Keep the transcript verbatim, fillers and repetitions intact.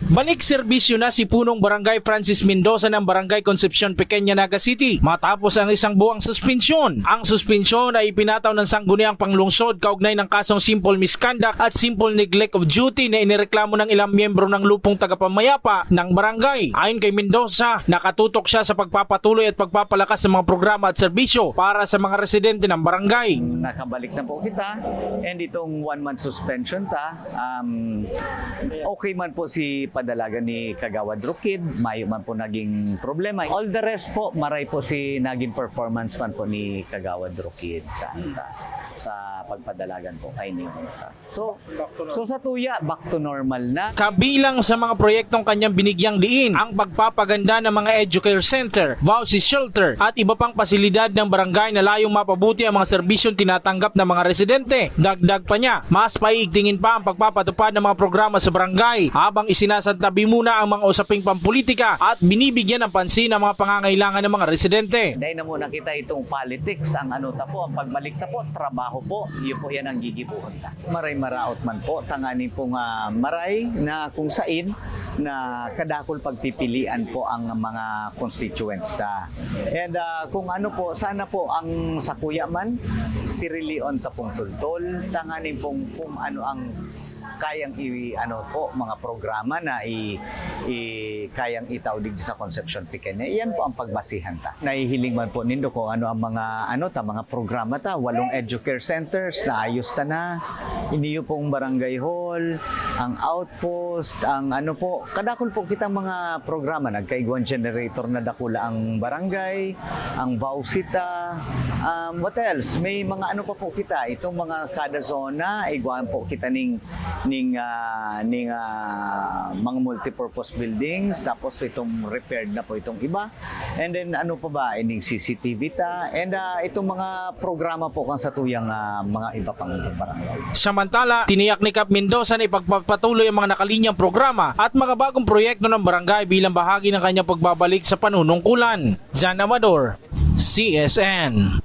Balik serbisyo na si Punong Barangay Francis Mendoza ng Barangay Concepcion Pequeña, Naga City, matapos ang isang buwang suspensyon. Ang suspensyon ay ipinataw ng Sangguniang Panglungsod kaugnay ng kasong simple misconduct at simple neglect of duty na inireklamo ng ilang miyembro ng lupong tagapamayapa ng barangay. Ayon kay Mendoza, nakatutok siya sa pagpapatuloy at pagpapalakas ng mga programa at serbisyo para sa mga residente ng barangay. Nakabalik na po kita, and itong one month suspension ta, um, okay man po si padalagan ni Kagawad Rukid, mayo man po naging problema. All the rest po, maray po si naging performance man po ni Kagawad Rukid sa, sa, sa pagpadalagan po kay Nino. So, so sa tuya, back to normal na. Kabilang sa mga proyektong kanyang binigyang diin ang pagpapaganda ng mga educare center, VAWC shelter, at iba pang pasilidad ng barangay na layong mapabuti ang mga serbisyong tinatanggap ng mga residente. Dagdag pa niya, mas paiigtingin pa ang pagpapatupad ng mga programa sa barangay habang isinasantabi muna ang mga usaping pampulitika at binibigyan ng pansin ang mga pangangailangan ng mga residente. Dahil na muna kita itong politics, ang ano ta po, ang pagbalik ta po, trabaho po, yun po yan ang gigibuhon ta. Maray maraot man po, tanganing pong, ah, maray na kung sain na kadakul pagpipilian po ang mga constituents ta. And, ah, kung ano po, sana po ang sakuya man, pirilion ta pong tultol, tanganing pong kung ano ang kayang i-, ano po, mga programa na i-, i-, kayang itao digdi sa Concepcion Pequeña. Iyan po ang pagbasihan ta. Nahihiling man po nindo kung ano ang mga, ano ta, mga programa ta, walong educare centers, naayos ta na. Iniyo pong barangay hall, ang outpost, ang ano po, kadakul po kitang mga programa. Nagkaigwang generator na dakula ang barangay, ang VAWC ta, um, what else? May mga ano pa po kita, itong mga kada zona, igwaan po kita ning, ning, ah, ning, ah, mga multipurpose buildings, tapos itong repaired na po itong iba. And then, ano pa ba, ining C C T V ta, and, ah, itong mga programa po kan sa tuyang, ah, mga iba pang barangay. Samantala, tiniyak ni Kap Mendoza na ipagpapatuloy ang mga nakalinyang programa at mga bagong proyekto ng barangay bilang bahagi ng kanyang pagbabalik sa panunungkulan. Jan Amador, C S N.